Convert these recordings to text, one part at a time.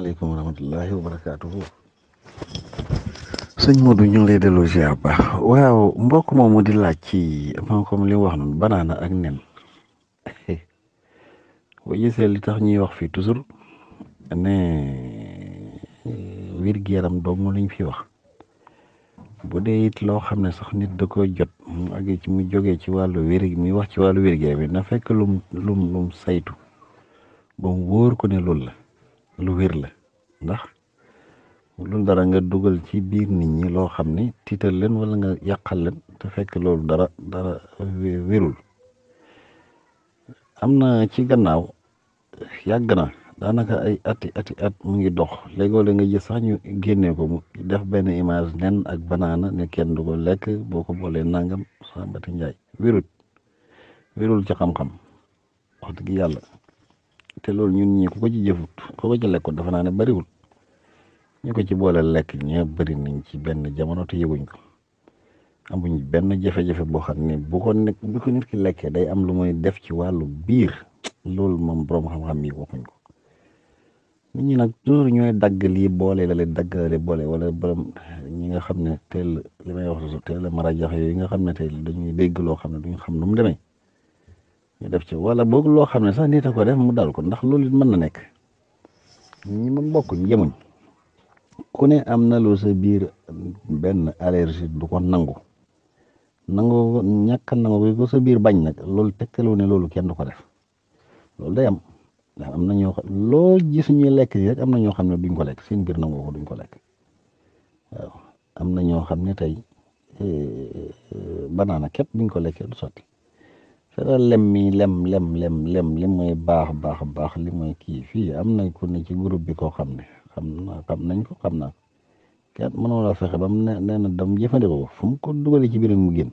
asalaamaaleykum wa rahmatullahi wa barakaatuhu. sëñ Modou ñu ngi lay delloo ziar baax waaw mbokk moomu di laaj ci comme li mu wax noonu banaana ak nen boo gisee li tax ñuy wax fii toujours ne wér-gu-yaram doomu lañ fi wax bu dee it loo xam ne sax nit da ko jot mu àgg ci mu jógee ci wàllu wér muy wax ci wàllu wér-gu-yaram bi na fekk lum saytu ba mu wóor ko ne loolu la lu wér la ndax loolu dara nga dugal ci biir nit ñi loo xam ne tiital leen wala nga yàqal leen te fekk loolu dara wérul am na ci gannaaw yàgg na daanaka ay ati at mu ngi dox léegoo la nga gis sax ñu génnee ko mu def benn image nen ak banaana ne kenn du ko lekk boo ko boolee nangam Sambati Njaay wérul ci xam-xam wax dëgg yàlla te loolu ñun ñi ku ko ci jëfut ku ko ci lekkoon dafa naa ne bariwul ñu ko ci boole lekk ñëpp bëri nañ ci benn jamono te yëguñ ko amuñ benn jafe-jafe boo xam ne bu ko nit ki lekkee day am lu muy def ci wàllu biir loolu moom borom xam-xam yi waxuñ ko nit ñi nag toujours ñooy dagg lii boole la leen daggale boole wala borom ñi nga xam ne teel li may wax teel a mara jax yooyu nga xam ne tey dañuy dégg loo xam ne duñ xam nu mu demee ñu def ci wala boog loo xam ne sax nit a ko def mu dal ko ndax loolu it mën na nekk ñi ma bokkuñ yemuñ ku ne am na lu sa biir benn allergie du ko nangu ñàkk a nangu ko sa biir bañ nag loolu tegtaloo ne loolu kenn du ko def loolu day am ndax am na ñoo xam loo gis ñuy lekk nii rek am na ñoo xam ne duñ ko lekk seen biir nangu ko duñ ko lekk waaw am na ñoo xam ne tey banaana képp buñ ko lekkee du sotti fera lem li mooy baax li mooy kii fii am nañ ko ne ci groupe bi koo xam ne xam nañ ko xam naa kenn mënoo la fexe ba mu nee na dam jëfandikoo fu mu ko dugalee ci biir mu génn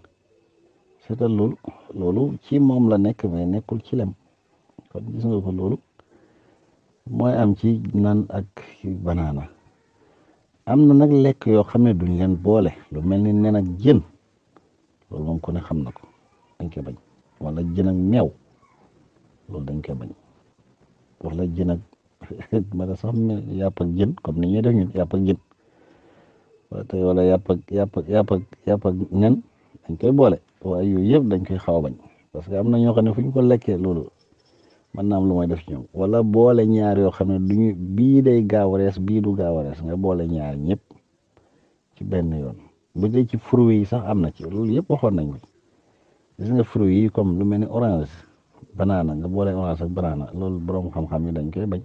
c'est loolu ci moom la nekk mais nekkul ci lem kon gis nga ko loolu mooy am ci nan ak banaana am na nag lekk yoo xam ne duñ leen boole lu mel ni nen ak jën loolu moom ku ne xam na ko dañ koy bañ wala jën ak meew loolu dañ koy bañ wala jën ak mala sax yàpp ak jën comme ni ñuy def ñun yàpp ak jën wala tey wala yàpp ak nen dañ koy boole waaye yooyu yëpp dañ koy xaw a bañ parce que am na ñoo xam ne fu ñu ko lekkee loolu mën naa am lu may def ci ñoom wala boole ñaar yoo xam ne duñu bii day gaaw a rees bii du gaaw a rees nga boole ñaar ñëpp ci benn yoon bu dee ci fruits yi sax am na ci loolu yëpp waxoon nañ ko gis nga fruits yi comme lu mel ni orange banaana nga boole orange ak banaana loolu borom xam-xam yi dañ koy bañ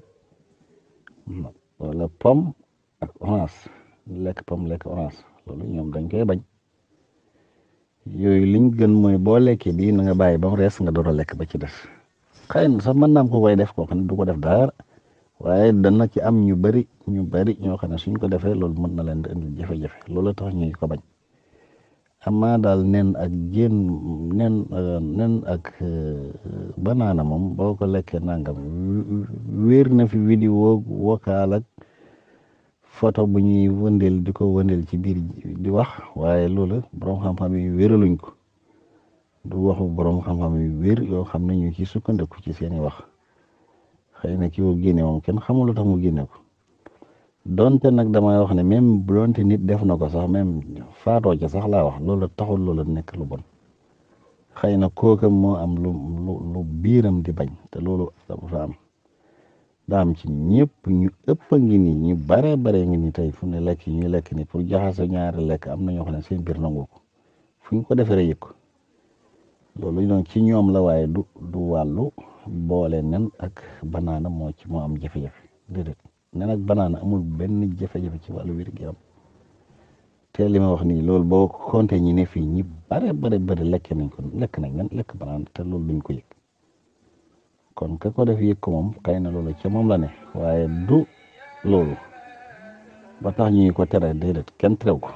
wala pomme ak orange lekk pomme lekk orange loolu ñoom dañ koy bañ yooyu liñ gën mooy boo lekkee bii na nga bàyyi ba mu rees nga door a lekk ba ci des xëy na sax mën naa am ko koy def koo xam ne du ko def dara waaye dana ci am ñu bari ñoo xam ne suñ ko defee loolu mën na leen di indil jafe-jafe loolu tax ñuy ko bañ amaa daal nen ak jën nen ak banaana moom boo ko lekkee nangam wéer na fi vidéo vocal ak photo bu ñuy wëndeel di ko wëndeel ci biir di wax waaye loolu borom xam-xam yi wéraluñ ko du waxu borom xam-xam yu wér yoo xam ne ñu ci sukkandiku ci seeni wax xëy na ki ko génne moom kenn xamul lu tax mu génne ko donte nag damay wax ne même bu doonte nit def na ko sax même faatoo ca sax laa wax loolu taxul loolu nekk lu bon xëy na kooka moo am lu biiram di bañ te loolu dafa am daa am ci ñëpp ñu ëpp a ngi nii ñu bare ngi nii tey fu ne lekk yi ñuy lekk ni pour jaxase ñaari lekk am na ñoo xam ne seen biir nangu ko fu ñu ko defee rek yëg ko loolu donc ci ñoom la waaye du wàllu boole nen ak banaana moo am jafe-jafe déedéet nen ak banaana amul benn jafe-jafe ci wàllu wér-gu-yaram te li ma wax nii loolu boo compté ñi ne fii ñi bare lekk nañ nen lekk banaana te loolu duñ ko yëg kon ka ko def yëg ko moom xëy na loolu ca moom la ne waaye du loolu ba tax ñuy ko tere déedéet kenn terew ko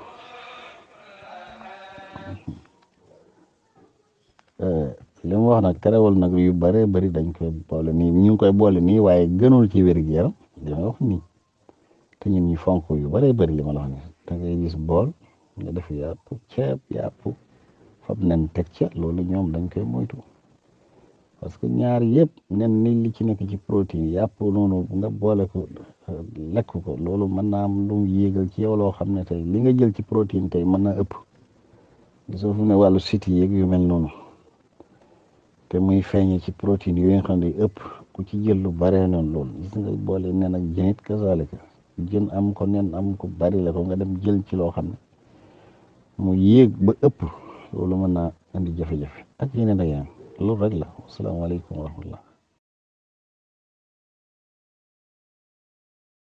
li mu wax nag terewul nag yu bare bari dañ koy boole nii ñu ngi koy boole nii waaye gënul ci wér-gu-yaram li ma wax nii te ñun ñu fonk yu bare bari li ma la wax nii da ngay gis bool nga def yàpp ceeb fab nen teg ca loolu ñoom dañ koy moytu parce que ñaar yëpp nen ni li ci nekk ci protéine yàpp noonu nga boole ko lekk ko loolu mën naa am lu mu yéegal ci yow loo xam ne tey li nga jël ci protéine tey mën naa ëpp gisoo fu ne wàllu siti yeeg yu mel noonu te muy feeñe ci protéine yooyu nga xam ne ëpp ku ci jël lu bare noonu loolu gis nga boole nen ak jën it kazaalika jën am ko nen am ko bari la ko nga dem jël ci loo xam ne mu yéeg ba ëpp loolu mën naa indi jafe-jafe ak yeneen ak yeneen loolu rek la asalaamaaleykum wa rahmatullah